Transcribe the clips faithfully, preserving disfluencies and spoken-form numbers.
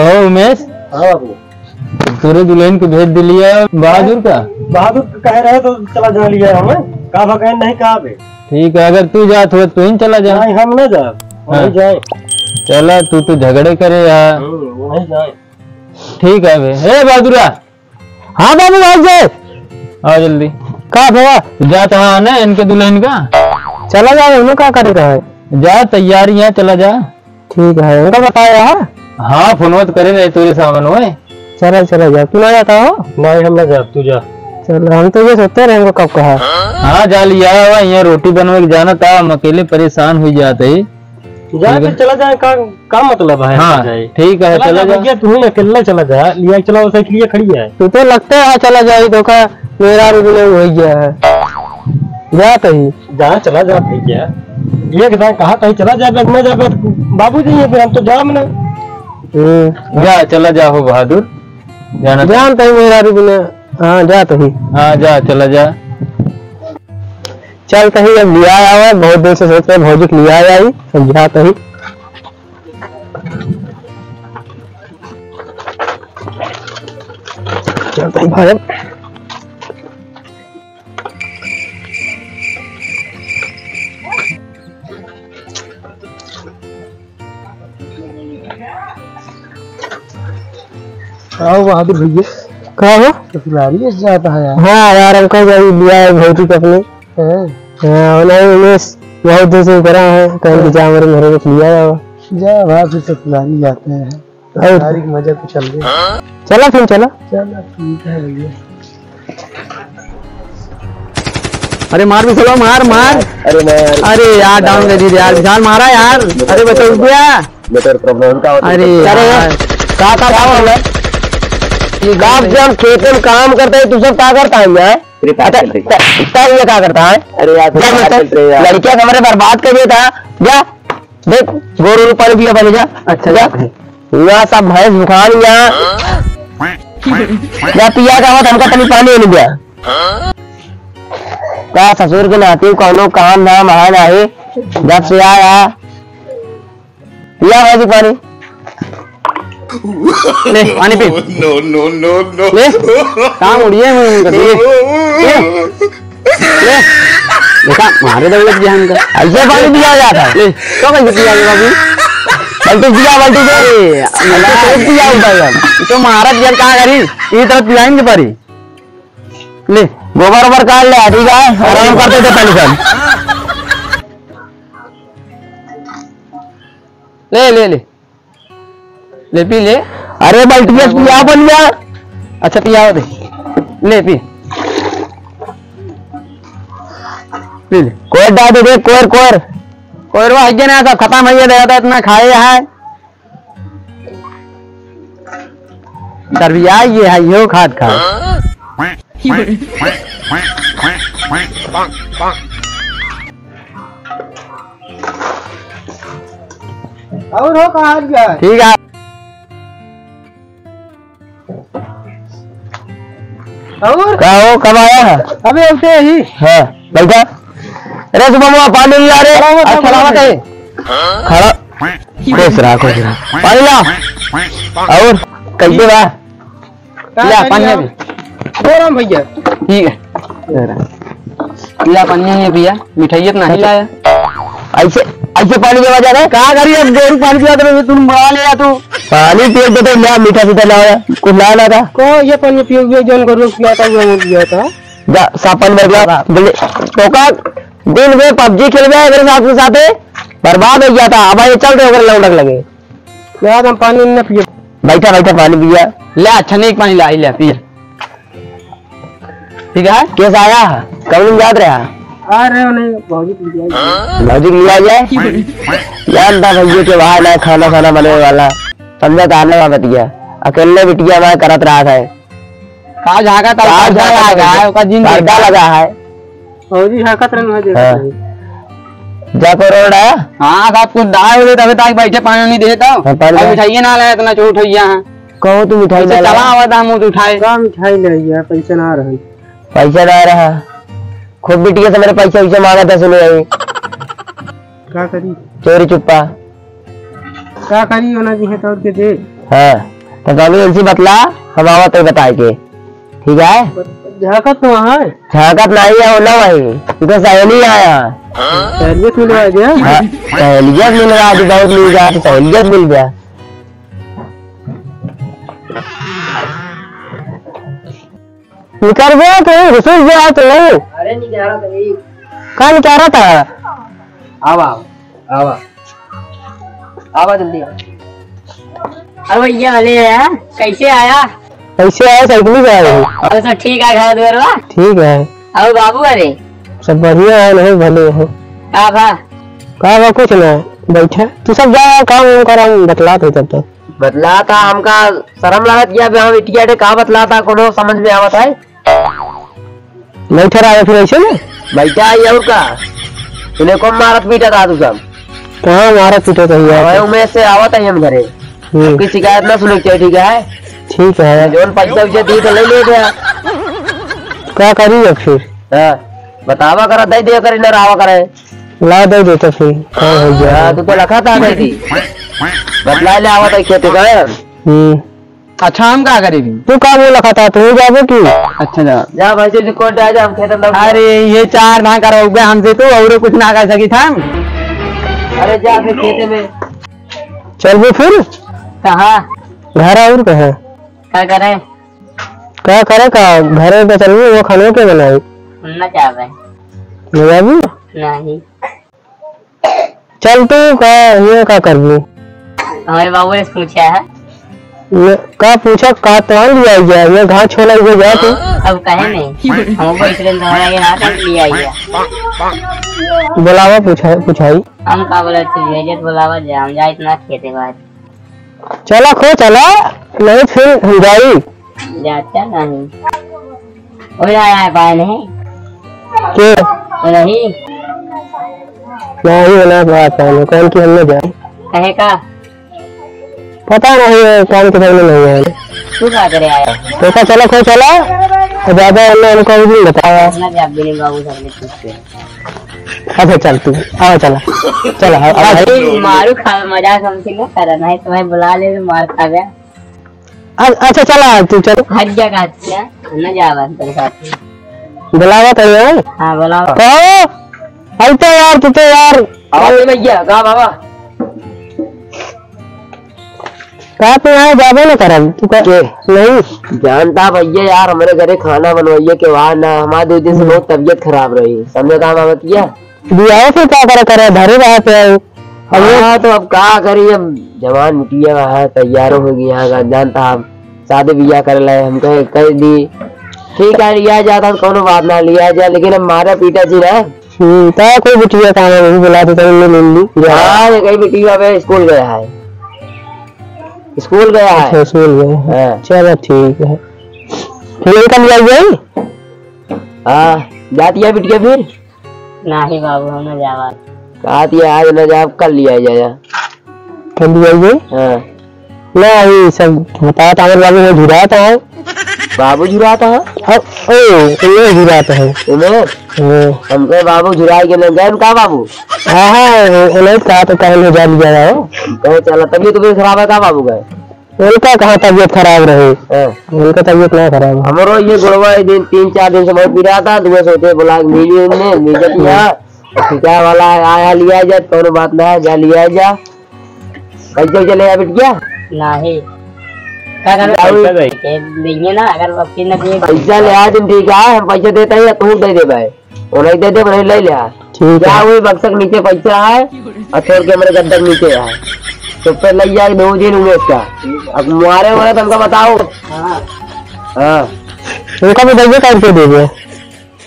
ओ उमेश, हाँ बाबू। तोरे दुल्हन के भेज दिलिया बहादुर का? बहादुर का कहे रहे तो चला जा लिया हमें। का भा कहे नहीं का बे? ठीक है, अगर तू जात हो तो ही चला जा। नहीं, हम ना जा। हाँ। वही जाए। चला, तू तो झगड़े करे यार। हम्म, वही जाए। ठीक है बे। ए बहादुरा, हाँ बाबू, आ जाए। आओ जल्दी। का भवा? जात हाँ ना इनके दुल्हन का। चला जाओ, इन्हों का करे का है? जा, तैयारी है, चला जा। ठीक है, उनका बताया है? हाँ, फोन तो करे रहे तोरे सामने ओए। चला, चला जा। तू ना जाता हो? नहीं, हम ना जा, तू जा। चल, हम तो ये सोचते रहे इनको कब कहा। हाँ, जा लिया हुआ, यहाँ रोटी बनवे के जाना था, हम अकेले परेशान हुई जाते ही। जा ठीक है। फिर चला जाए, का, का मतलब है हाँ, जाए? ठीक है, चला चला जा जा। भैया, तू ही अकेला चला जा, लिया चला, वो साइकिल ये खड़ी है। तू तो लगता है चला जाए, धोखा मेरा भी नहीं हो गया है। जा कहीं। जा, चला जा भैया। ये के साथ कहा कहीं चला जा, बस मैं जा, बस बाबूजी ये, फिर हम तो जा मना। हम्म। जा, चला जा हो बहादुर, जाना जान तहीं मेरा भी बिना। हाँ, जा तहीं। हाँ, जा, चला जा। चल तहीं, अब लिया आवा, बहुत दिन से सोच रहे भौजी के लिया आई, अब जा तहीं। चल तहीं भाई। आओ बहादुर भैया। का हो? ससुरारी से जाता है यार। हाँ यार, हमका जब लिया है भौजी के अपने। हाँ। हाँ, नहीं, उमेश बहुत दिन से करा है, कहीं भी जा, हमारे घर में लिया है। जा भाई, फिर ससुरारी जाते हैं। और ससुरारी की मजा कुछ अलग है। चला फिर, चला। चला, ठीक है भैया। अरे मार विशाल, मार, मार। अरे मार। अरे यार, down कर दी यार, विशाल मारा यार। अरे बचाओ भैया। नेटवर्क प्रॉब्लम का होता है। अरे अरे यार। यार, का, का, का बोल रहा है? ये गाँव से हम खेत में काम करते हैं, तू सब का करता है यार? फ्री फायर खेलते हैं। तब ये का करता है? अरे यार, फ्री फायर खेलते हैं यार। लड़कियां हमारे बर्बाद कर दिया था। जा, देख, गोरू पानी पिया, पानी जा। अच्छा, जा। जा। यहाँ सब भैंस भुखान यहाँ। जा पिया का मत, हमका तनी पानी नहीं दिया। का ससुर के नाती कौनो काम धाम है नाही, जब से आया। पिया भाई जी पानी। ले, पानी पी। No, no, no, no। ले, काम उड़िए मुंह कर दिए। ले, ले। देखा, मारे दौलत जी हमका। ऐसे पानी पिया जाता है। ले, तो कैसे पिया जाता अभी? बल्टी पिया, बल्टी दे। ए, बल्टी से पिया होता है। तो महाराज यार का करी? ये तरफ पियाएंगे पारी। ले, गोबर ओबर काट ले, ठीक है? आराम करते थे पहले सब। ले, ले, ले। ले, पी ले। अरे, बल्टिया पिया बन गया। अच्छा, पिया दे। ले, पी। पी ले। कोयर डाल दे, कोयर, कोयर। कोयरवा है ना, सब खत्म है, ये देखा था, इतना खाए है। दरबिया ये है, यो खात खा। और हो कहाँ गया? ठीक है। और? का हो, कब आया है? अबे उठे ही। हाँ, बैठा। अरे शुभम, पानी ला रे। खड़ा हो, अच्छा, खड़ा हो। लावा कहीं। खड़ा। खुश रहा, खुश रहा। पानी ला। और कैसे बा? का ला, करी पानी आप? अभी। दे रहा हूँ भैया। ठीक है। दे रहा। ला पानी है भैया, मिठाई तो नहीं लाया। ऐसे, ऐसे पानी देवा जा रहा है? का करी, अब गोरू पानी पिया तो तुम बड़ा ले जा तू। पानी पिए तो, तो ला, मीठा सीठा ला, कुछ ला ना था। को ये पानी पियो, ये जौन गोरू पिया था, वो पिया था। जा, साफ पानी भर ला, जल्दी। तो का दिन में पबजी खेलबे मेरे साथ के साथे, बर्बाद हो गया था। अब ये चल रहे होकर लौंडक लगे। यार, हम पानी न पिए। बैठा, बैठा, पानी पिया। ले, अच्छा, नहीं, पानी ला, ले, पिया। ठीक है? केस आया? कब दिन जात रहा? आ रहे हो नहीं, भौजी के लिए आए। भौजी के लिए आ जाए? जानता भैया के भाई ना खाना, खाना बनने वाला। समझा तो आने वाला बतिया। अकेले बिटिया मैं करत रहा था। का झाका ता का पर्दा झाका लगा ता? है, ओका जिन पर्दा देखा। लगा है। फौजी झाकत रहन, वहाँ देखत हाँ। रही। जा को रोड है? हाँ, साहब, कुछ दाए हो दे, तबे ताकि बैठे पानी नहीं देता। हाँ, पानी अब दे। मिठाइए ना लाया, इतना चोट हो गया है। कहो तू मिठाई ऐसे ना चला लाया। आवा था, मुँह उठाए। का मिठाई ले आइए, पैसा ना रहन। पैसा ना रहा। खूब बिटिया से मेरे पैसा वैसा मांगा था, सुनो यही। का करी? चोरी चुप्पा। का करी, ओना जी है तौर के दे। हाँ। तो कभी उनसे बतला, हम आवत है बताए के, ठीक है? झाकत तो है। झाकत नहीं है, वो ना वही, उनका सहेली आया। सहेली से मिलवा दिया? हाँ, सहेलिया से मिलवा दी, बहुत नीक है, सहेलिया से मिल गया। निकल गया, कहीं घुस गया तो नहीं? अरे, निकाला तो नहीं। कहाँ निकाला था? आवा, आवा, आवा। आवा जल्दी आवा। अरे भैया, अरे यार, कैसे आया? कैसे आया? साइकिल से आया हूँ। और सब ठीक है, घर दुआर बा? ठीक है। और बाबू, अरे? सब बढ़िया है, नहीं भले है। का बा? का बा, कुछ ना, बैठा। तू सब जा, काम वाम कर, हम बतलात है तब तक। बतलाता, हमका शर्म लागत कि अब हम इटिया टे का बतलाता, कोनो समझ में आवत है? नहीं ठहरावे फिर ऐसे में? बैठा है और का? तूने कौन मारत पीटत आ तू सब? कहाँ मारत पीटत है यार? अरे उमेश से आवत है हम घरे। हम्म। कोई शिकायत ना सुने के चाहिए, ठीक है? ठीक है। जौन पैसा वैसा दी तो ले ले गया। का करी अब फिर? हाँ, बतावा करा, दे दिया करे, ना रावा करे। ला दे दे तो फिर, हाँ, हो गया। हाँ, तू तो लखा था, दे दी। बतला ले, आवत है खेते का। हम्म। अच्छा, हम का करी भी? तू का बोला खाता, तू जाबे की? अच्छा, जा। जा भाई, जल्दी कोर्ट आ जा, हम खेत में। अरे, ये चार ना करवाओगे हमसे तो, और कुछ ना कर सकी था। अरे, जा फिर खेते में। चलबे फिर? कहाँ? घर और कहाँ? का करे? का करे का? घरे पे चलबे, वो खाने के बनाई। ना जाबे। ना जाबी? नहीं। चल तू का, ये का करबू? हमारे बाबू ने पूछा है। ये का पूछा, का तो लिया गया, ये घास छोला हुए जा तू। अब कहे नहीं, हमको इसलिए तो हमारा ये हाथ लिया गया। बुलावा पूछा, पूछाई। हम का बोले, तू भेजत बुलावा जा, हम जा इतना खेते बाहर। चला खो, चला, नहीं फिर हम जाई। जाता नहीं। ओ आया है पाए नहीं। के? ओ नहीं। नहीं, वो ना बात है, कौन की हमने जाए। कहे का? पता नहीं, ये काम के सामने नहीं है। तू का करे आया? तो का चला खो, चला। ज्यादा हमने हमको भी नहीं बताया। ना जा, बिनी बाबू सामने पूछ के। अच्छा, चल तू, आवा, चला, चला, आवा, आवा। अरे, मारू खा, मजाक हमसे ना करा, नहीं तो भाई बुला ले, मार खा गया। अ-, अच्छा, चला, तू चल। हट जा, कहत है, ना जावा तेरे साथ। बुलावा तो है। हाँ, बुलावा। कहो, आई तो यार, तू तो यार। आवा भैया, का बाबा? का तू यहाँ जाबे न करब? तू का के? नहीं। जानता भैया यार, हमरे घरे खाना बनवाइए के बाद ना, हमारे दो दिन से हम्म। बहुत तबीयत खराब रही, समझे का बाबा किया? दिया है फिर का करे, करे, धरे रहे थे। अब ये हाँ, तो अब का करी, अब जवान बिटिया है, तैयार हो गई यहाँ का, जानता हम शादी बियाह करे लाए, हम कहे, कह दी, ठीक है, लिया जाता, कौनो बात ना, लिया जाए, लेकिन अब मारा पीटा जी ना। हम्म, तो कोई बिटिया का है, वही बुला देता, उन्हें ले ली। हाँ, ये कहीं बिटिया अबे स्कूल गया है। स्कूल गया है। अच्छा, स्कूल गया है। हाँ। चलो, ठीक है। फिर कब जाइए? हाँ, जाती है बिटिया फिर? नाही बाबू, हम ना जावा। कहा दिया आज ना जाब, कल लिया जाया। कल लिया जाए? हाँ। ना, ये सब बताया था, हमारे बाबू में झुराता है। बाबू झुराता है? अब, ओ, ये झुराता है। इन्हें? हाँ। हमके बाबू झुराए के ना गए, का बाबू? हाँ, हाँ, वो, वो नहीं कहा तो कल ले जा लिया जाओ। कहे चला, तबीयत तो खराब है का बाबू का? उनका कहाँ तबीयत खराब रही? हाँ। उनका तबीयत ना खराब है। हमरो ये गोड़वा ये दिन, तीन चार दिन से बहुत पिरात है, दुआ सोचे बुला के मिली उनने, मिल जाती है। हाँ। ठिका वाला आया, लिया जा, कौनो बात ना है, जा लिया जा। पैसा वैसा ले आ बिटिया? नहीं। का करो? जाओ। पैसा दे। ये देंगे ना, अगर अब फिर ना दिए। पैसा ले आ तुम, ठीक है, हम पैसा देते हैं, तू दे दे भाई। वो नहीं दे दे, नहीं ले लिया। ठीक है। जा वही बक्सा के नीचे पैसा है, और छोड़ के मेरे गद्दा के नीचे है। तो फिर ले जाए दो दिन उमेश का। अब मारे वाले तुमको बताओ। हाँ। हाँ। उनका भी दे दे, करके दे दे।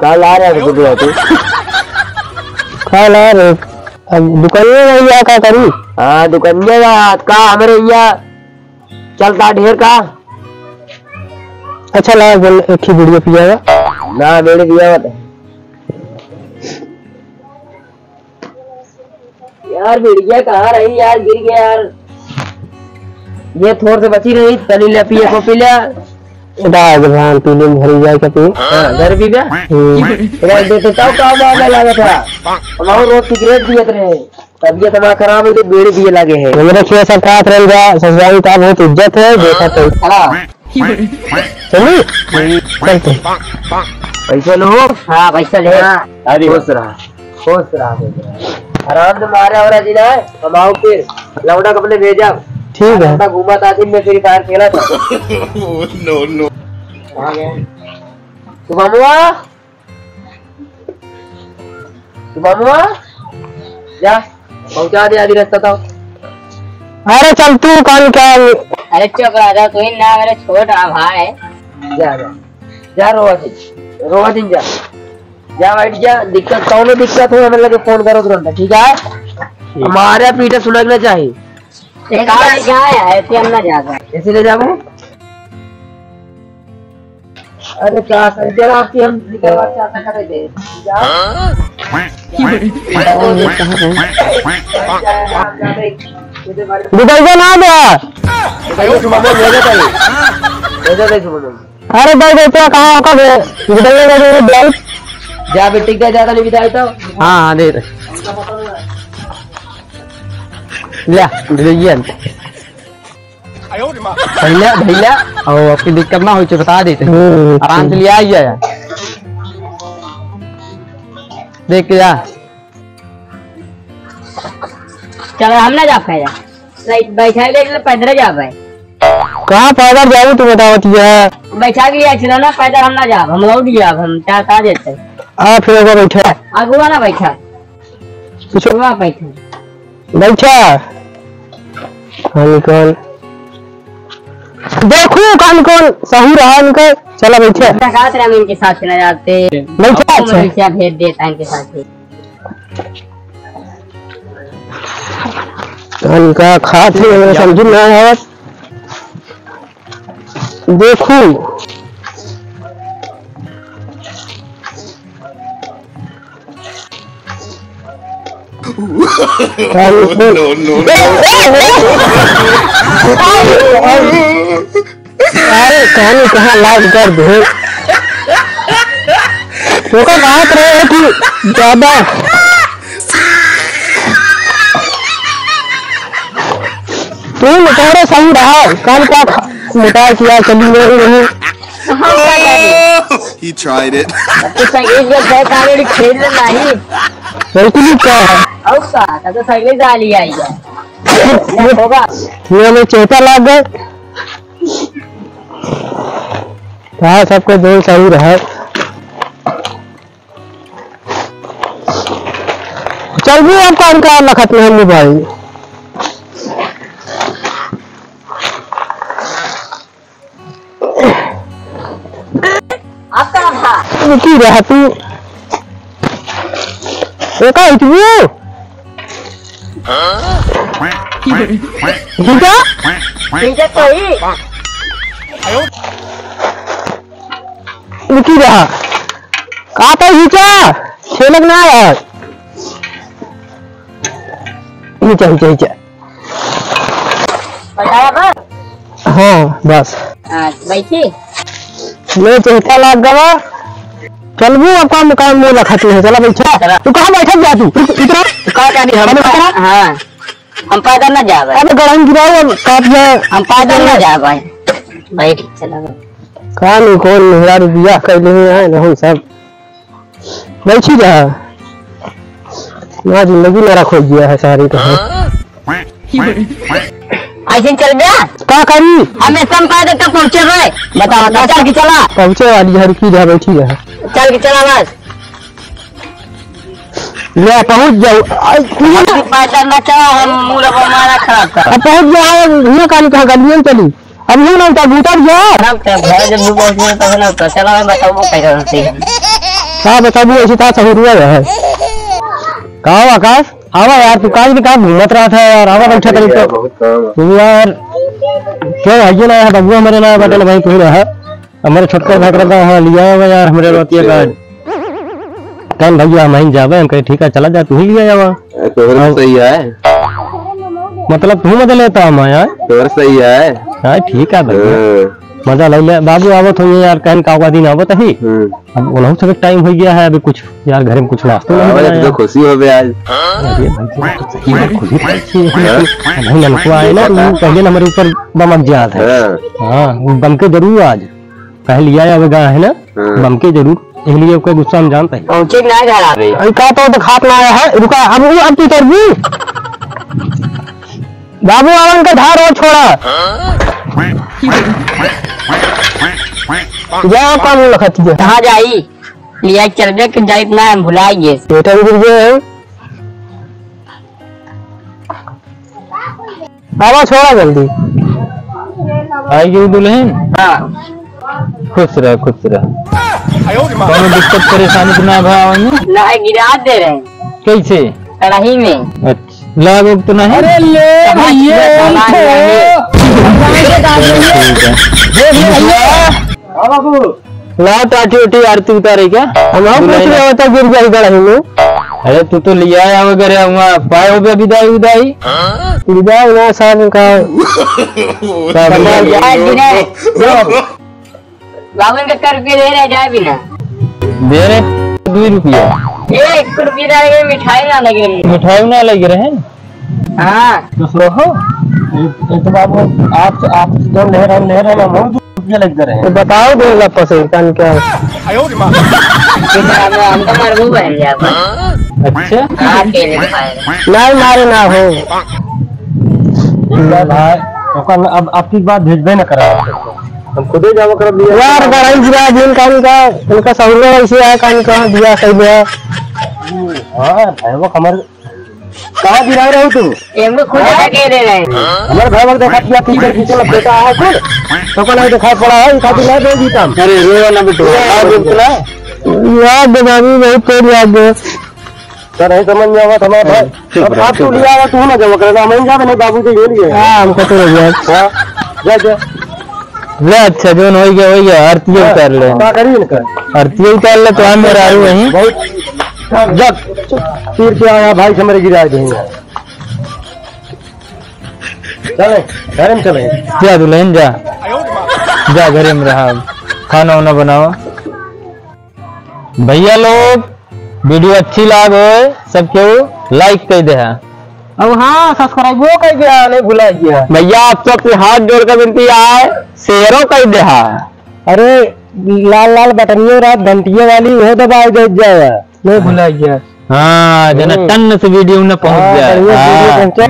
कल आ रहा है तो तू। कल आ रहे। अब दुकानिया में या का करी? हाँ, दुकानिया का, का हमरे यहाँ चलता ढेर का। अच्छा, ला, बोल, एक ही बीड़ी पियावा। ना, बीड़ी पियावा तो। यार, बीड़िया कहाँ रही यार, गिर गया यार। ये थोड़ से बची रही, तनी ले पिए को पी लिया। राज भान पीले में भरी जाए कभी। हाँ, घर भी बा? हम्म। राज देते तब का मजा लागत है। हम और रोज सिगरेट पियत रहे। तबीयत हमार खराब है तो बीड़ी पिए लागे है। हमरे खेत सरकार रह जा, ससुराल का बहुत इज्जत है, देखा तो। हाँ। चली? चलते। पैसा लो। हाँ, पैसा ले। हाँ। अरे। खुश रहा। खुश रहा, खुश रहा। आराम से मारे और जी ना, हम आओ फिर। लौटा के अपने भेजा। ठीक है। लौटा घूमा था दिन में, फ्री फायर खेला था। No, no। आ गया। शुभमवा। शुभमवा। जा, पहुंचा दे आधी रास्ता तो। अरे चल तू, कौन क्या? अरे चुप रह जा, तू ही ना मेरे छोट रहा भाई। जा, जा। जा, रोवा दिन। रोवा दिन जा। जा बैठ जा, दिक्कत, कौनो दिक्कत हो, हमें लगे फोन करो तुरंत, ठीक है? ठीक। हमारे पीछे सुनक ना चाहिए। एक बार क्या है, ऐसे हम ना जा पाए। ऐसे ले जाओ। अरे क्या कर दिया आपकी, हम निकलवा क्या कर दे। जा। निकल जा ना बे। निकल जा, सुबह में भेजा था ये। भेजा था सुबह में। अरे भाई, भाई, तेरा कहाँ होगा बे? निकलने का जो है, भाई। जा बे, टिक जा, जा, खाली बिदाई तो। हाँ, हाँ, दे दे। ले, ले ये। भैया, भैया, और आपकी दिक्कत ना हो, तो बता देते हैं। हम्म, आराम से ठीक। ले आइए यार। देख के जा। चल, हम ना जा पाए। नहीं, बैठा के ले चलो, पैदल जा भाई। कहाँ पैदल जाबू तू बतावत है? बैठा के लिए चलो ना, पैदल हम ना जाब, हम लौट जाब, हम चार सात देते। आ, फिर ओकर बैठा। अगुआ ना बैठा। कुछ अगुआ बैठा। बैठा। कहानी कौन? देखू कहानी कौन सही रहा इनका। चला बैठा। बैठा साथ रहे, हम इनके साथ चला जाते। बैठा, आपको अच्छा। मैं क्या भेज देता है इनके साथ ही। तनका खात है, हमरा समझ में ना आवत। देखू। No, no, no। अरे, कहानी कहाँ लाग कर दे। ओकर बात रहे है कि ज्यादा तू मोटारे सही रहा, काल का खा-, मोटा किया, चली नहीं रही। हम का करी? He tried it। अब तो साइकिल के बैग already खरीद लेना ही। साइकिल का? और का? तब तो साइकिल डाली आई है। ये होगा। ये हमें चेता लाग गए। हाँ, सबको दिल सही रहे। चल भी अब काम का लखत में हम भाई। अब का रहा? रुकी रहा तू। ये का इतनी? ठीक है? ठीक है, सही। रुकी रहा। आता ही क्या? खेलक ना आया। नीचे, नीचे, नीचे। बताया बस? हाँ, बस। हाँ, बैठी। ले, चेहता लाग गवा। चल वो आपका मुकाम में लखत नहीं है। चला बैठा। चला। तू कहाँ बैठक जा तू? इधर आ। का, का नहीं, हम अरे, इधर आ। हाँ। हम पैदल ना जाबे। अबे गरम गिराओ, अब काट जाए। हम पैदल ना जाबे। बैठ, चला। का नहीं, कौन मेहरा रुपया कर ले हैं ना हम सब। बैठी जा। ना जिंदगी नरक हो गया है सारी तो। ऐसे चल जा। का करी? हम इस पैदल तक पहुँचे भाई। बताओ, बताओ, चल के चला। पहुँचे वाली है, रुकी जा, बैठी जा। चल के चला बस। ले, पहुँच जाओ। आई, अभी पैसा ना चाहो, हम मूड अब हमारा खराब कर। अब पहुँच जाओ, ये काम कहाँ गलियों में चली? अब यूं ना उतर, उतर जाओ। हम तो घर जब भी पहुँचे तो है ना, तो चला मैं बताऊँ वो कैसा रहती है। का बताऊँ, ऐसे का सही हुआ है? का हुआ आकाश? आवा यार, तू काहे भी कहाँ घूमत रहा था यार? आवा बैठा तनी तो। बहुत काम है। तू यार, क्यों है ये ना यार, बबुआ हमारे ना बटन भाई तू रहा। हमारे छोटका भाई का, हाँ, लिया हुआ यार, हमरे रोतिया का। कल भैया हम ही जावे, हम कहे, "ठीक है, चला जा, तू ही लिया जावा।" ए, तोहर हाँ। सही है। मतलब, तू मजा लेता हम आया। तोहर सही है। हाँ, ठीक है भैया। हाँ। मजा ले ले। बाबू आवत होइहैं यार, कहन का दिन आवत ही। हम्म। अब उनहू सब टाइम होइ गया है, अभी कुछ यार घरे में कुछ नाश्ता नहीं बनाया। तो खुशी होबे आज। अरे भाई, ये तो सही में खुशी, खुशी है। हाँ। अब हम लड़को आए ना, तो वो पहले नंबर ऊपर बमक जात है। हाँ। हाँ, वो बमके जरूर आज। पहले लिया आवेगा है ना, हाँ। बमके जरूर, इसलिए ओकर गुस्सा हम जानत ही। पहुँचे ना घर आवे। अरे का तो, तो खात ना आया है, रुका, अब वो, अब तू उतर भी। बाबू, आवन का धार और छोड़ा। जा काम लखत गया। कहाँ जाई? लिया चलबे के जाइत ना, हम भुलाई गए। बेटा भी गिर गया है। बाबा, छोड़ा जल्दी। आई गई दुल्हन? हाँ। खुश रह, खुश रह। कौनो दिक्कत परेशानी तो ना भा आवे में? ना, गिरा दे रहे हैं। कैसे? कढ़ाई में। अच्छा, लाग उग तो नहीं? अरे ले भैया, ठीक है। देख ले भैया। हाँ बाबू। लाओ टाटी उटी आरती उतारे क्या? हम हम पूछ रहे होता गिर जाई गढ़ही में। अरे तू तो लिया आवे करे हुआ, पाए हो बे विदाई उदाई। विदाई ना साहब का। का विदाई? यार जी ने बाबन का कर के दे रहे जाए भी ना। दे रहे दो रुपया। एक रुपया ना लगे, मिठाई ना लगे। मिठाई ना लगे रहे। हाँ। तो सुनो, ये, ये तो बाबू, आप, आप तो ले रहे, ले रहे, हम बहुत रुपया लग रहे हैं। तो बताओ, दो लाख पसंद, कान क्या? हम, हम तो मरबू बहन जाए। अच्छा। हाँ, अकेले खाए। नहीं मारे ना हो। भाई, ओकर अब, अब की बार भेजबे न करा। हम खुदे जावा करब लिया। यार, गरम गिरा दिन कान का, उनका सहूलत ऐसे है, कान का दिया सही है। हाँ, भाई, वो हमारे कहाँ गिरा रहे हो तुम? ये हमको खुद अकेले रहे। हमारे भाई वक्त देखा दिया, पीछे पीछे में बेटा आया खुद। तो कौन है दिखाई पड़ा है, इतना दिन नहीं दे जीता हम। अरे, रोवा ना बेटू, यार, आज रुक ना। यार, बेमारी नहीं, पेट याद दे। सर, यही समझ में आवा था हमारा भाई। चुप अब रह, आप चुप तो रह। लिया आया, तू ना जमा करना, हम ही जावे नहीं, बाबू के ये लिए। हाँ, हमको तो हो गया। हाँ, जा, जा। ले, अच्छा, जोन हो गया, हो गया, आरती हाँ, उतार ले। का करी इनका? आरती उतार ले, तो हम मेहरारू वहीं। बहुत जब तीर के आया भाई, से मेरे गिरा देंगे। चले, घर में चले। जा दुल्हन, जा। जा, घरे में रहा। खाना वाना बनाओ। भैया लोग, video अच्छी लाग होय, सब केहू like कर देहा। अब हाँ, subscribe वो कर देहा, नहीं भुला गया। भैया, आप सबसे हाथ जोड़ के विनती आए, share ओ कर देहा। अरे, लाल लाल बटनियों रात घंटियों वाली, वो दबाए दे जाए, नहीं भुला गया। हाँ, जना हम्म। टन से video न पहुँच हाँ, जाए। बढ़िया video हाँ। पहुँचा।